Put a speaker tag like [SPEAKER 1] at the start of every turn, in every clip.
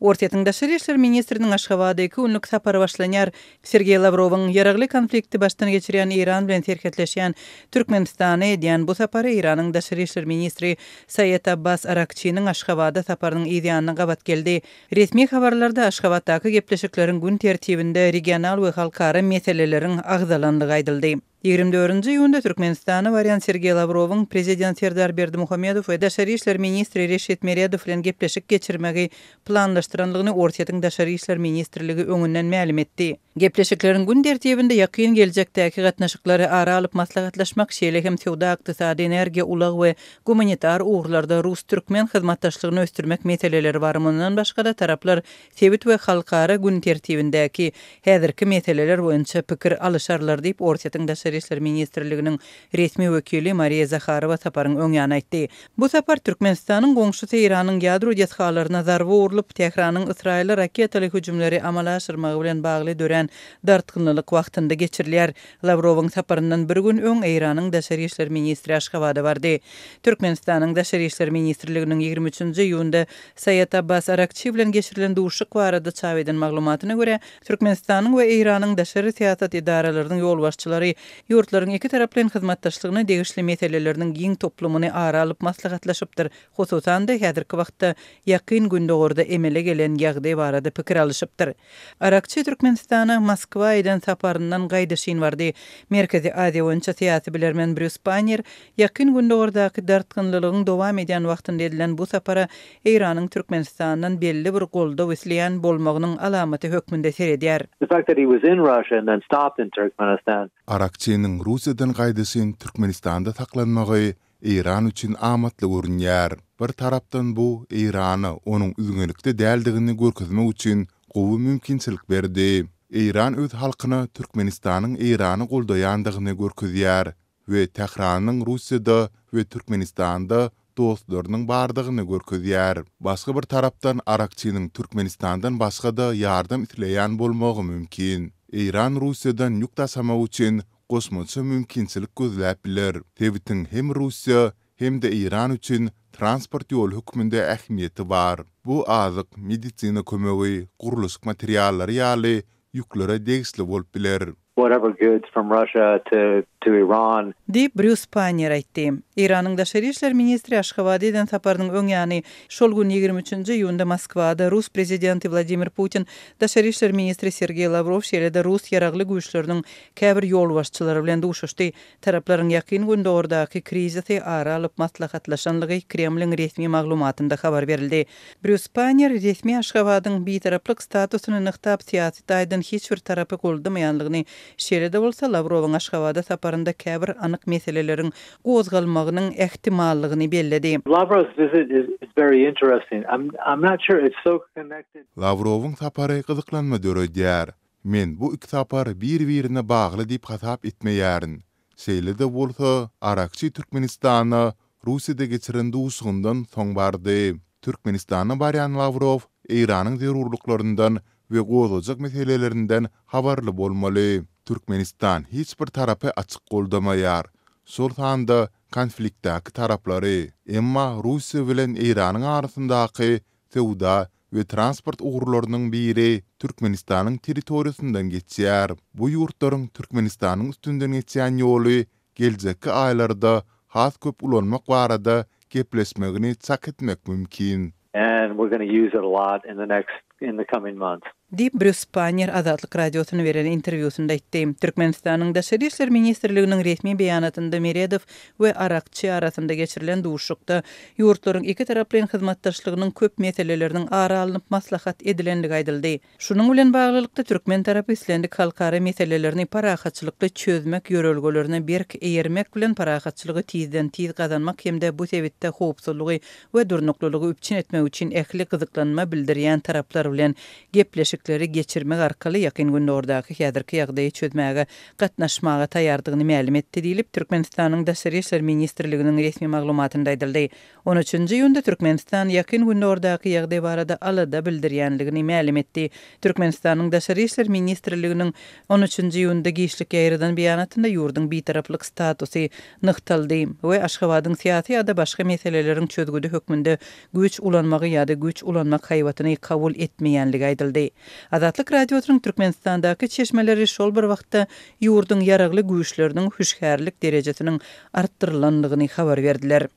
[SPEAKER 1] Orsýetiň daşary işler ministriniň Aşgabada iki günlük sapary başlanýar. Sergeý Lawrowyň ýaragly konflikti başdan geçirýän Eýran bilen serhetleşýän Türkmenistana edýän bu sapary Eýranyň daşary işler ministri Saýed Abbas Arakçiniň Aşgabada saparynyň yz ýanyna gabat geldi. Resmi habarlarda Aşgabatdaky gepleşikleriň gün tertibinde regional we halkara meseleleriň agzalandygy aýdyldy. 24-nji iýunda Türkmenistana barýan Sergeý Lawrowyň Prezident Serdar Berdimuhamedow we daşary işler ministri Reşit Meredow bilen gepleşik geçirmegi planlaşdyrandygyny Orsýetiň Daşary işler ministrligi öňünden mälim etdi. Gepleşikleriň gün tertibinde ýakyn geljekdäki gatnaşyklary ara alyp maslahatlaşmak, şeýle hem söwda-ykdysady, energiýa, ulag we gumanitar ugurlarda rus-türkmen hyzmatdaşlygyny ösdürmek meseleleri bar. Mundan başga-da, taraplar sebit we halkara gün tertibindäki häzirki meseleler boýunça pikir alyşarlar diýip, Orsýetiň Daşary işler ministrliginiň resmi wekili Mariýa Zaharowa saparyň öň ýany aýtdy. Bu sapar Türkmenistanyň goňşusy Eýranyň ýadro desgalaryna zarba urlup, Tähranyň Ysraýyla raketaly hüjümleri amala aşyrmagy bilen bagly dörän dartgynlylyk wagtynda geçirilýär. Lawrowyň saparyndan bir gün öň Eýranyň daşary işler ministri Aşgabada bardy. Türkmenistanyň Daşary işler ministrliginiň 23-nji iýunda Saýed Abbas Arakçi bilen geçirilen duşuşyk barada çap eden maglumatyna görä, Türkmenistanyň we Eýranyň daşary syýasat edaralarynyň ýolbaşçylary ýurtlaryň ikitaraplaýyn hyzmatdaşlygyna degişli meseleleriniň giň toplumyny ara alyp maslahatlaşypdyr, hususan-da, häzirki wagtda Ýakyn Gündogarda emele gelen ýagdaý barada pikir alyşypdyr. Arakçi Türkmenistana Moskwa eden saparyndan gaýdyşyn bardy. Merkezi Aziýa boýunça syýasy bilermen Brýus Pannier Ýakyn Gündogardaky dartgynlylygyň dowam edýän wagtynda edilen bu sapara Eýranyň Türkmenistandan belli bir goldaw isleýän bolmagynyň alamaty hökmünde seredýär.
[SPEAKER 2] The fact that he was in Russia and then stopped in Turkmenistan.
[SPEAKER 3] Arakçiniň Russiýadan gaýdyşyn Türkmenistanda saklanmagy Eýran üçin amatly görünýär. Bir tarapdan bu Eýrana onuň üzňelikde däldigini görkezmek üçin gowy mümkinçilik berdi. Eýran öz halkyna Türkmenistanyň Eýrany goldaýandygyny görkezýär we Tähranyň Russiýada we Türkmenistanda dostlarynyň bardygyny görkezýär. Başga bir tarapdan Arakçiniň Türkmenistandan başga-da ýardam isleýän bolmagy mümkin. Eýran Russiýadan ýük daşamak üçin goşmaça mümkinçilik gözläp biler. Sebitiň hem Russiýa, hem-de Eýran üçin transport ýoly hökmünde ähmiýeti bar. Bu azyk, medisina kömegi, gurluşyk materiallary ýaly ýüklere degişli bolup biler.
[SPEAKER 2] whatever goods from Russia to to Iran.
[SPEAKER 1] Diýip, Brýus Pannier aýtdy. Eýranyň daşary işler ministri Aşgabada eden saparynyň öň ýany, şol gün 23-nji iýunda Moskwada rus prezidenti Wladimir Putin, daşary işler ministri Sergeý Lawrow, şeýle-de rus ýaragly güýçleriniň käbir ýolbaşçylary bilen duşuşdy. Taraplaryň Ýakyn Gündogardaky krizisi ara alyp maslahatlaşanlygy Kremliň resmi maglumatynda habar berildi. Brýus Pannier resmi Aşgabadyň bitaraplyk statusyny nygtap, syýasy taýdan hiç bir tarapy goldamaýanlygyny, şeýle-de bolsa, Lawrowyň Aşgabada saparynda käbir anyk meseleleriň gozgalmagynyň ähtimallygyny belledi.
[SPEAKER 2] Lavrov's visit is is very interesting. I'm I'm not sure it's so connected.
[SPEAKER 3] Lawrowyň sapary gyzyklanma döredýär. Men bu iki sapar bir-birine bagly diýip hasap etmeýärin. Şeýle-de bolsa, Arakçi Türkmenistana Russiýada geçiren duşuşygyndan soň bardy. Türkmenistana barýan Lawrow Eýranyň zerurlyklaryndan we gozgajak meselelerinden habarly bolmaly. Türkmenistan hiç bir tarapy açyk goldamaýar, şol sanda konfliktdäki taraplary. Emma Russiýa bilen Eýranyň arasyndaky söwda we transport ugurlarynyň biri Türkmenistanyň territoriýasyndan geçýär. Bu ýurtlaryň Türkmenistanyň üstünden geçýän ýoly geljekki aýlarda has köp ulanmak barada gepleşmegini çak etmek mümkin.
[SPEAKER 2] And we're gonna use it a lot in the next in the coming months.
[SPEAKER 1] Diýip, Brýus Pannier Azatlyk Radiosyna beren interwýusynda aýtdy. Türkmenistanyň Daşary işler ministrliginiň resmi beýanatynda Meredow we Arakçi arasynda geçirilen duşuşykda ýurtlaryň ikitaraplaýyn hyzmatdaşlygynyň köp meseleleriniň ara alnyp maslahat edilendigi aýdyldy. Şunuň bilen baglylykda, türkmen tarapy islendik halkara meselelerini parahatçylykly çözmek ýörelgelerine berk eýermek bilen parahatçylygy tizden-tiz gazanmak hem-de bu sebitde howpsuzlygy we durnuklylygy üpjün etmek üçin ähli gyzyklanma bildirýän taraplar bilen gepleşikleri geçirmek arkaly Ýakyn Gündogardaky häzirki ýagdaýy çözmäge gatnaşmaga taýýardygyny mälim etdi diýlip, Türkmenistanyň Daşary işler ministrliginiň resmi maglumatynda aýdyldy. On üçünji iýunda Türkmenistan Ýakyn Gündogardaky ýagdaý barada alada bildirýänligini mälim etdi. Türkmenistanyň Daşary işler ministrliginiň on üçünji iýunda giçlik ýaýradan beýanatynda ýurduň bitaraplyk statusy nygtaldy we Aşgabadyň syýasy ýa-da başga meseleleriň çözgüdi hökmünde güýç ulanmagy ýa-da. ýa-da güýç ulanmak haýbatyny kabul etmeýänligi aýdyldy. Azatlyk Radiosynyň Türkmenistandaky çeşmeleri şol bir wagtda ýurduň ýaragly güýçleriniň hüşgärlik derejesiniň artdyrylandygyny habar berdiler.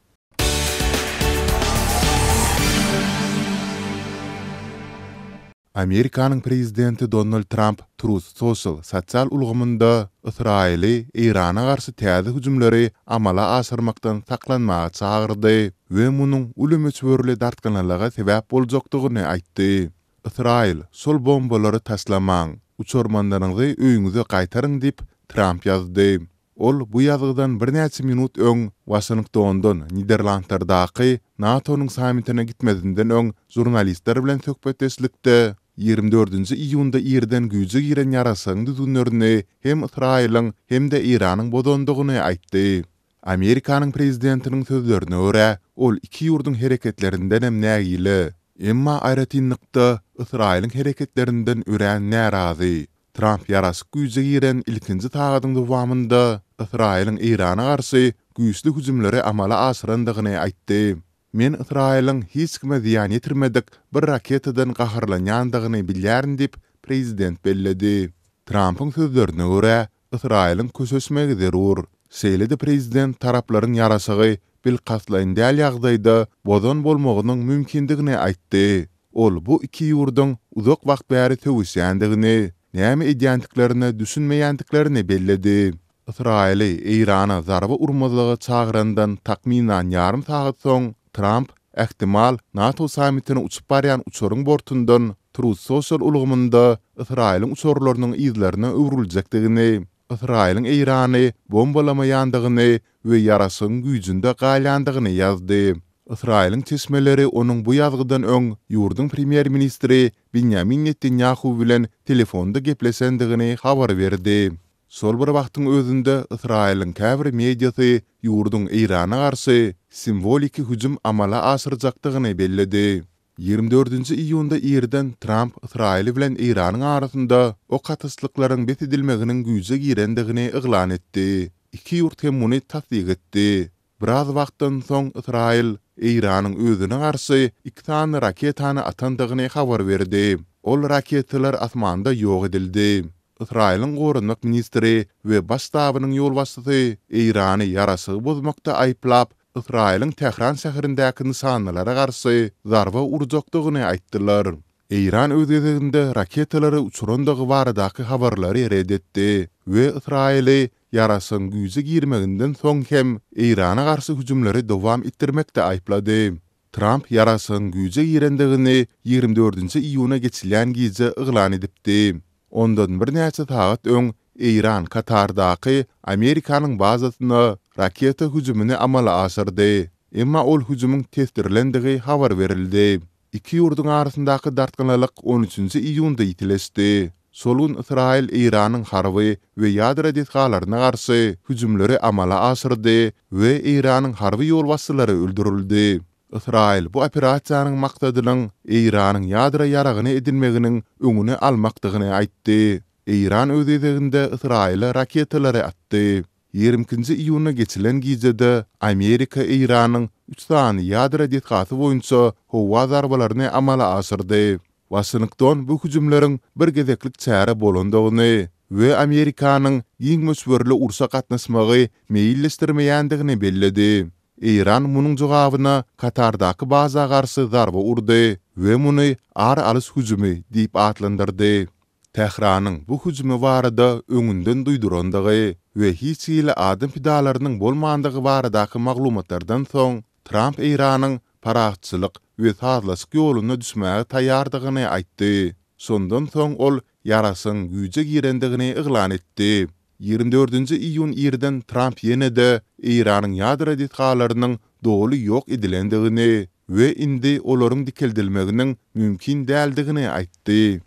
[SPEAKER 3] Amerikanyň prezidenti Donald Tramp Truth Social sosial ulgamynda Ysraýyly Eýrana garşy täze hüjümleri amala aşyrmakdan saklanmaga çagyrdy we munuň uly möçberli dartgynlylyga sebäp boljakdygyny aýtdy. Ysraýyl, şol bombalary taşlamaň. Uçarmanlaryňyzy öýüňize gaýtaryň diýip, Tramp ýazdy. Ol bu ýazgydan birnäçe minut öň Waşingtondan Niderlandlardaky NATO-nyň sammitine gitmezinden öň žurnalistler bilen söhbetdeşlikde 24-nji iýunda irden güýje giren ýaraşygyň düzgünlerini hem Ysraýylyň, hem-de Eýranyň bozandygyny aýtdy. Amerikanyň prezidentiniň sözlerine görä, ol iki ýurduň hereketlerindenem nägile. Emma aýratynlykda Ysraýylyň hereketlerinden örän närazy. Tramp ýaraşyk güýje giren ilkinji sagadyň dowamynda Ysraýylyň Eýrana garşy güýçli hüjümleri amala aşyrandygyny aýtdy. Men Ysraýylyň hiç kime zyýan ýetirmedik bir raketadan gaharlanýandygyny bilýärin diýip, prezident belledi. Trampyň sözlerine görä, Ysraýylyň köşeşmegi zerur. Şeýle-de prezident taraplaryň ýaraşygy bilkastlaýyn däl ýagdaýda bozan bolmagynyň mümkindigini aýtdy. Ol bu iki ýurduň uzak wagt bäri söweşýändigini, näme edýändiklerine düşünmeýändiklerini belledi. Ysraýyly Eýrana zarba urmazlyga çagyrandan takmynan ýarym sagat soň, Tramp, ähtimal, NATO sammitine uçup barýan uçaryň bortundan Truth Social ulgamynda Ysraýylyň uçarlarynyň yzlaryna öwrüljekdigini, Ysraýylyň Eýrany bombalamaýandygyny we ýaraşygyň güýjünde galýandygyny ýazdy. Ysraýylyň çeşmeleri onuň bu ýazgydan öň ýurduň premýer-ministri Binýamin Netanýahu bilen telefonda gepleşendigini habar berdi. Şol bir wagtyň özünde Ysraýylyň käbir mediasy ýurduň Eýrana garşy simwoliki hüjüm amala aşyrjakdygyny belledi. 24-nji iýunda irden Tramp Ysraýyl bilen Eýranyň arasynda ok atyşlyklaryň bes edilmeginiň güýje girendigini yglan etdi. Iki ýurt hem muny tassyk etdi. Biraz wagtdan soň Ysraýyl Eýranyň özüne garşy iki sany raketany atandygyny habar berdi. Ol raketalar asmanda ýok edildi. Ysraýylyň goranmak ministri we baş ştabynyň ýolbaşçysy Eýrany ýaraşygy bozmakda aýyplap, Ysraýylyň Tähran şäherindäki nyşanalara garşy zarba urjakdygyny aýtdylar. Eýran öz gezeginde raketalary uçurandygy baradaky habarlary ret etdi we Ysraýyly ýaraşygyň güýje girmeginden soň hem Eýrana garşy hüjümleri dowam etdirmekde aýyplady. Tramp ýaraşygyň güýje girendigini 24-nji iýuna geçilýän gije yglan edipdi. Ondan birnäçe sagat öň Eýran Katardaky Amerikanyň bazasyna raketa hüjümini amala aşyrdy. Emma ol hüjümiň tesdirilendigi habar berildi. Iki ýurduň arasyndaky dartgynlylyk on üçünji iýunda ýitileşdi. Şol gün Ysraýyl Eýranyň harby we ýadro desgalaryna garşy hüjümleri amala aşyrdy we Eýranyň harby ýolbaşçylary öldürildi. Ysraýyl bu operasiýanyň maksadynyň Eýranyň ýadro ýaragyny edinmeginiň öňüni almakdygyny aýtdy. Eýran öz gezeginde Ysraýyla raketalary atdy. 22-nji iýuna geçilen gijede Amerika Eýranyň üç sany ýadro desgasy boýunça howa zarbalaryny amala aşyrdy. Waşington bu hüjümleriň bir gezeklik çäre bolandygyny we Amerikanyň giň möçberli urşa gatnaşmagy meýilleşdirmeýändigini belledi. Eýran munuň jogabyna Katardaky baza garşy zarba urdy we muny ar alyş hüjümi diýip atlandyrdy. Tähranyň bu hüjümi barada öňünden duýdurandygy we hiç hili adam pidalarynyň bolmandygy baradaky maglumatlardan soň, Tramp Eýranyň parahatçylyk we sazlaşyk ýoluna düşmäge taýýardygyny aýtdy. Şondan soň ol ýaraşygyň güýje girendigini yglan etdi. 24-nji iýun irden Tramp ýene-de Eýranyň ýadro desgalarynyň doly ýok edilendigini we indi olaryň dikeldilmeginiň mümkin däldigini aýtdy.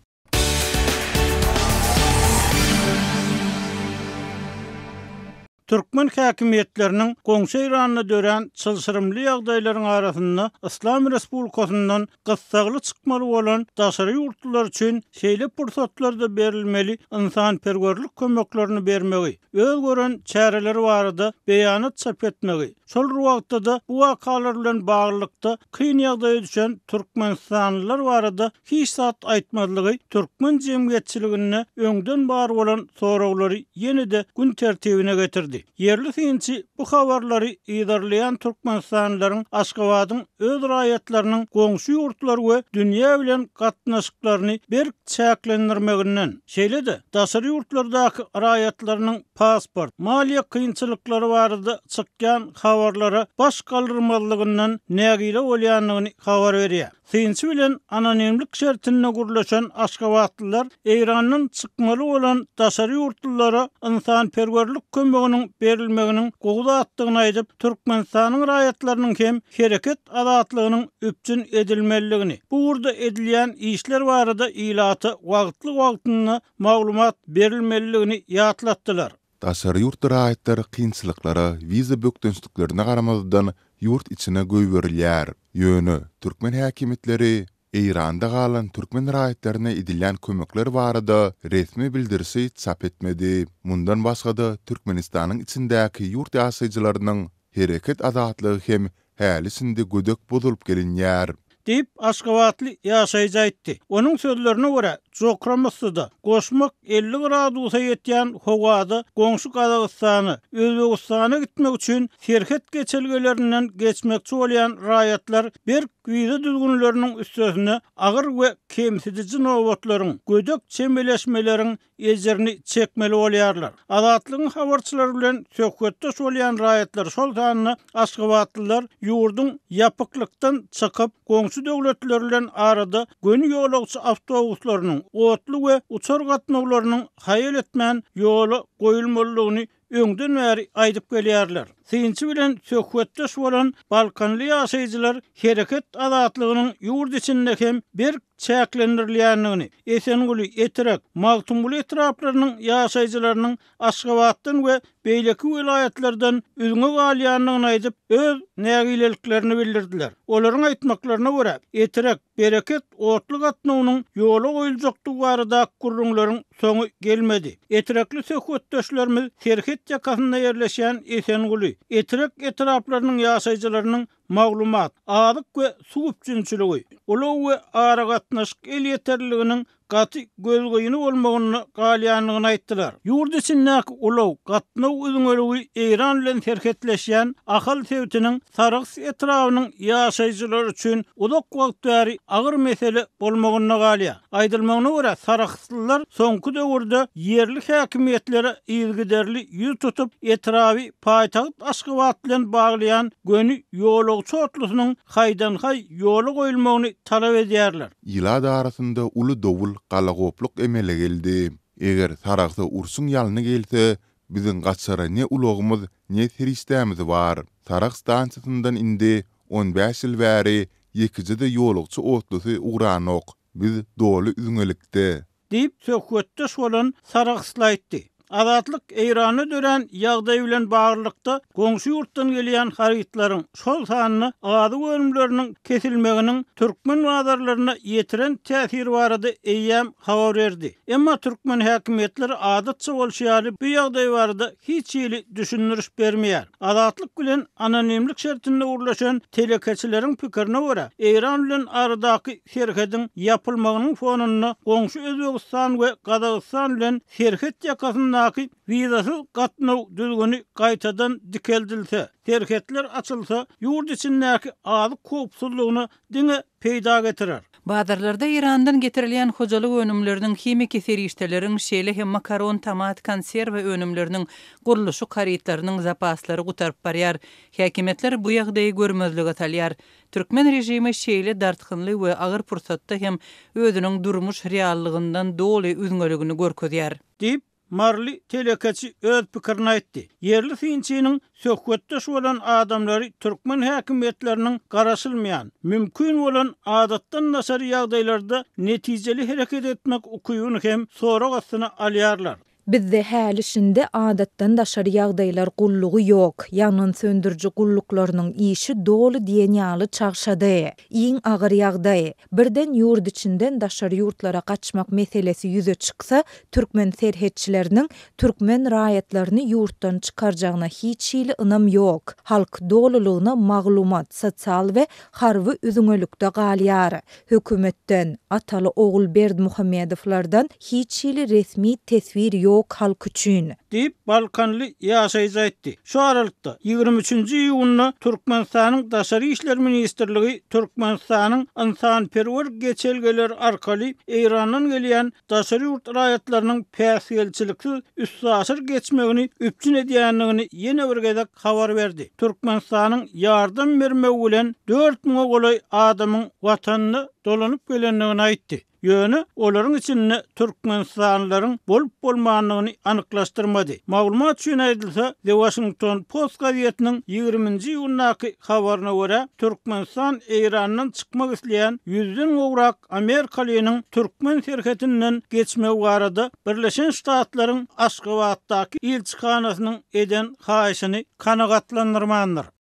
[SPEAKER 4] Türkmen häkimiýetleriniň goňşy Eýranda dörän çylşyrymly ýagdaýlaryň arasynda Yslam Respublikasyndan gyssagly çykmaly bolan daşary ýurtlular üçin şeýle pursatlarda berilmeli ynsanperwerlik kömeklerini bermegi, öz gören çäreleri barada beýanat çap etmegi, şol bir wagtda-da bu wakalar bilen baglylykda kyn ýagdaýa düşen türkmenistanlylar barada hiç zat aýtmazlygy türkmen jemgyýetçiliginde öňden bar bolan soraglary ýene-de gün tertibine getirdi. Ýerli synçy bu habarlary yzarlaýan türkmenistanlylaryň Aşgabadyň öz raýatlarynyň goňşy ýurtlar we dünýä bilen gatnaşyklaryny berk çäklendirmeginden, şeýle-de daşary ýurtlardaky raýatlarynyň pasport, maliýe kynçylyklary barada çykýan habarlara baş galdyrmazlygyndan nägile bolýandygyny habar berýär. Synçy bilen anonimlik şertinde gürleşen aşgabatlylar Eýrandan çykmaly bolan daşary ýurtlulara ynsanperwerlik kömeginiň berilmeginiň gowy zatdygyny aýdyp, Türkmenistanyň raýatlarynyň hem hereket azatlygynyň üpjün edilmelidigini, bu ugurda edilýän işler barada ilata wagtly-wagtynda maglumat berilmelidigini ýatlatdylar.
[SPEAKER 3] Daşary ýurtly raýatlar kynçylyklara, wiza bökdençliklerine garamazdan ýurt içine goýberilýär. Ýöne türkmen häkimiýetleri Eýranda galan türkmen raýatlaryna edilýän kömekler barada resmi bildirişi çap etmedi. Mundan başga-da Türkmenistanyň içindäki ýurt ýaşaýjylarynyň hereket azatlygy hem häli-şindi gödek bozulyp gelinýär.
[SPEAKER 4] Diýip, aşgabatly ýaşaýjy aýtdy. Onuň sözlerine görä, jokrama yssyda, goşmak 50 gradusa ýetýän howada goňşy Gazagystana, Özbegistana gitmek üçin serhet geçelgelerinden geçmekçi bolýan raýatlar berk wiza düzgünleriniň üstesine agyr we kemsidiji nobatlaryň, gödek çemeleşmeleriň ejirini çekmeli bolýarlar. Azatlygyň habarçylary bilen söhbetdeş bolýan raýatlar, şol sanda aşgabatlylar ýurduň ýapyklykdan çykyp, goňşy döwletler bilen arada göni ýolagçy awtobuslarynyň, otly we uçar gatnawlarynyň haýal etmän ýola goýulmalydygyny öňden bäri aýdyp gelýärler. Synçy bilen söhbetdeş bolan balkanly ýaşaýjylar hereket azatlygynyň ýurt içinde hem berk çäklendirilýändigini, Esenguly, Etrek, Magtymguly etraplarynyň ýaşaýjylarynyň Aşgabatdan we beýleki welaýatlardan üzňe galýandygyny aýdyp, öz nägileliklerini bildirdiler. Olaryň aýtmaklaryna görä, Etrek, Bereket otly gatnawynyň ýola goýuljakdygy baradaky gürrüňleriň soňy gelmedi. Etrekli söhbetdeşlerimiz serhet ýakasynda ýerleşýän Esenguly, Etrek etraplarynyň ýaşaýjylarynyň maglumat, azyk we suw üpjünçiligi, ulag we aragatnaşyk elýeterliliginiň gaty gözgyny bolmagynda galýandygyny aýtdylar. Ýurt içindäki ulag, gatnaw üzňeligi Eýran bilen serhetleşýän Ahal sebitiniň Sarahs etrabynyň ýaşaýjylary üçin uzak wagt bäri agyr mesele bolmagynda galýar. Aýdylmagyna görä, sarahslylar soňky döwürde ýerli häkimiýetlere yzygiderli ýüz tutup, etraby paýtagt Aşgabat bilen baglaýan göni ýolagçy otlusynyň haýdan-haý ýola goýulmagyny talap edýärler.
[SPEAKER 3] Ilat arasynda uly dowul, galagopluk emele geldi. Eger Sarahsa urşuň ýalny gelse, biziň gaçara ne ulagymyz, ne serişdämiz bar. Sarahs stansiýasyndan indi on bäş ýyl bäri ýekeje-de ýolagçy otlusy ugranok. Biz doly üzňelikde.
[SPEAKER 4] Diýip, söhbetdeş bolan Sarahsly aýtdy. Azatlyk Eýranda dörän ýagdaý bilen baglylykda goňşy ýurtdan gelýän harytlaryň, şol sanda azyk önümleriniň kesilmeginiň türkmen bazarlaryna ýetiren täsiri barada eýýäm habar berdi. Emma türkmen häkimiýetleri adatça bolşy ýaly bu ýagdaý barada hiç hili düşündiriş bermeýär. Azatlyk bilen anonimlik şertinde gürleşen telekeçileriň pikirine görä, Eýran bilen aradaky serhediň ýapylmagynyň fonunda goňşy Özbegistan we Gazagystan bilen serhet ýakasyndaky wizasyz gatnaw düzgüni gaýtadan dikeldilse, serhetler açylsa, ýurt içindäki azyk howpsuzlygyna diňe peýda getirer.
[SPEAKER 1] Bazarlarda Eýrandan getirilýän hojalyk önümleriniň, himiki serişdeleriň, şeýle hem makaron, tomat, konserwa önümleriniň, gurluşyk harytlarynyň zapaslary gutaryp barýar. Häkimiýetler bu ýagdaýy görmezlige salýar. Türkmen režimi şeýle dartgynly we agyr pursatda hem özüniň durmuş reallygyndan doly üzňeligini görkezýär.
[SPEAKER 4] Diýip, maryly telekeçi öz pikirini aýtdy. Ýerli synçynyň söhbetdeş bolan adamlary türkmen häkimiýetleriniň garaşylmaýan, mümkin bolan adatdan daşary ýagdaýlarda netijeli hereket etmek ukybyny hem sorag astyna alýarlar.
[SPEAKER 5] Bizde häli-şindi adatdan daşary ýagdaýlar gullugy ýok. Ýangyn söndüriji gulluklarynyň işi doly diýen ýaly çagşady. Iň agyr ýagdaý, birden ýurt içinden daşary ýurtlara gaçmak meselesi ýüze çyksa, türkmen serhetçileriniň türkmen raýatlaryny ýurtdan çykarjagyna hiç hili ynam ýok. Halk dolulygyna maglumat, sosial we harby üzňelikde galýar. Hökümetden, ataly-ogul Berdimuhamedowlardan hiç hili resmi teswir ýok halk üçin.
[SPEAKER 4] Diýip, balkanly ýaşaýjy aýtdy. Şu aralykda, 23 nji iýunda Türkmenistanyň Daşary işler ministrligi Türkmenistanyň ynsanperwer geçelgeleri arkaly Eýrandan gelýän daşary ýurt raýatlarynyň päsgelçiliksiz üstaşyr geçmegini üpjün edýändigini ýene bir gezek habar berdi. Türkmenistanyň ýardam bermegi bilen dört müňe golaý adamyň watanyna dolanyp gelendigini aýtdy. Ýöne olaryň içinde türkmenistanlylaryň bolup-bolmandygyny anyklaşdyrmady. Maglumat üçin aýdylsa, The Washington Post gazetiniň 20 nji iýundaky habaryna görä, Türkmenistan Eýrandan çykmak isleýän ýüzden gowrak amerikalynyň türkmen serhetinden geçmegi barada Birleşen Ştatlaryň Aşgabatdaky ilçihanasynyň eden haýyşyny kanagatlandyrmandyr.